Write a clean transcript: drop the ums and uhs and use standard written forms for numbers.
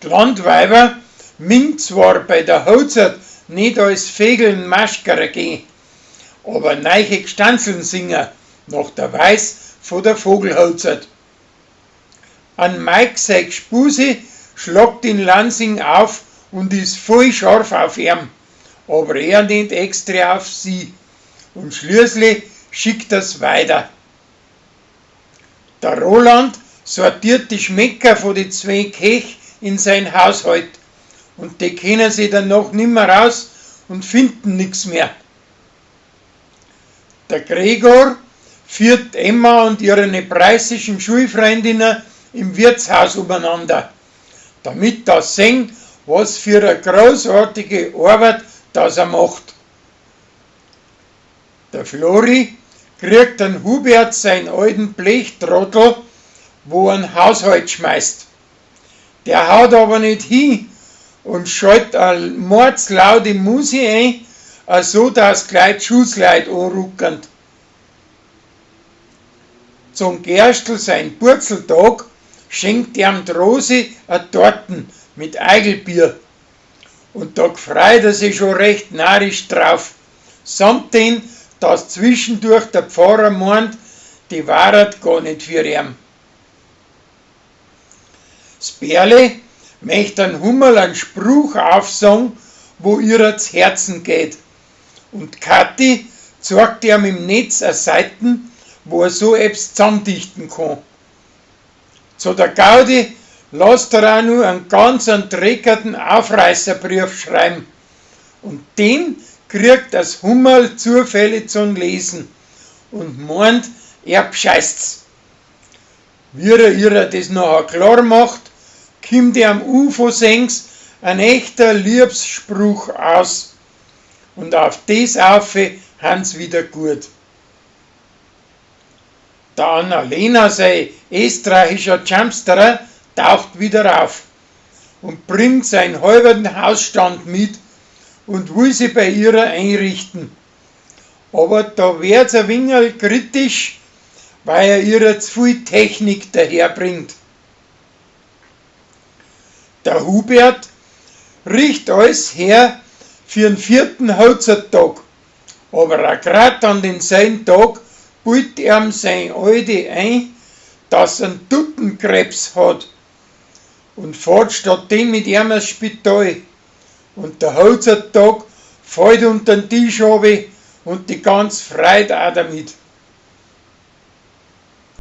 D'Landweiwer mingt zwar bei der Hochzeit ned als Vegeln Maschkerer gehn, aber neiche Gstanzln singen, nach der Weis vo der Vogelhochzeit. An Mike sei Gspusi schlagt in Lansing auf und is voll scharf auf eam, aber er ned extra auf sie. Und schließlich schickt er's weiter. Der Roland sortiert die Schmecker vo die zwei Kech in sein Haushalt und die kennen sie dann noch nimmer raus und finden nix mehr. Der Gregor führt Emma und ihre preußischen Schulfreundinnen im Wirtshaus umeinander, damit das sehen, was für eine großartige Arbeit das er macht. Der Flori kriegt den Hubert seinen alten Blechtrottel, wo er Haushalt schmeißt. Der haut aber nicht hin und schaltet eine mordslaude Musik ein, so dass gleich die Schussleut anruckern. Zum Gerstl sein Purzeltag schenkt ihm die Rosi a Torten mit Eigelbier. Und da freut er sich schon recht narrisch drauf. Samt den, dass zwischendurch der Pfarrer meint, die waret gar nicht für ihn. Das Bärle möcht an Hummerl einen Spruch aufsagen, wo ihrer zu Herzen geht. Und Kathi zeigt ihm im Netz a Seiten, wo er so etwas zusammendichten kann. Zu der Gaudi lasst er auch nur einen ganz dreckerten Aufreißerbrief schreiben. Und den kriegt das Hummerl zufällig zum Lesen und meint, er bescheißt's. Wie er ihr das nachher klar macht, kommt ihm UFO-Sengs ein echter Liebesspruch aus. Und auf das aufe hans wieder gut. Der Annalena, sein österreichischer Jumpsterer, taucht wieder auf und bringt seinen halben Hausstand mit und will sie bei ihrer einrichten. Aber da wird's ein wenig kritisch, weil er ihr zu viel Technik daherbringt. Der Hubert richt alles her für den vierten Hochzeittag, aber auch grad an den selben Tag pult ihm sein Alte ein, dass er einen Tuttenkrebs hat und fährt statt dem mit ihm ins Spital. Und der Hochzeittag fällt unter den Tisch runter und die ganz Freude auch damit.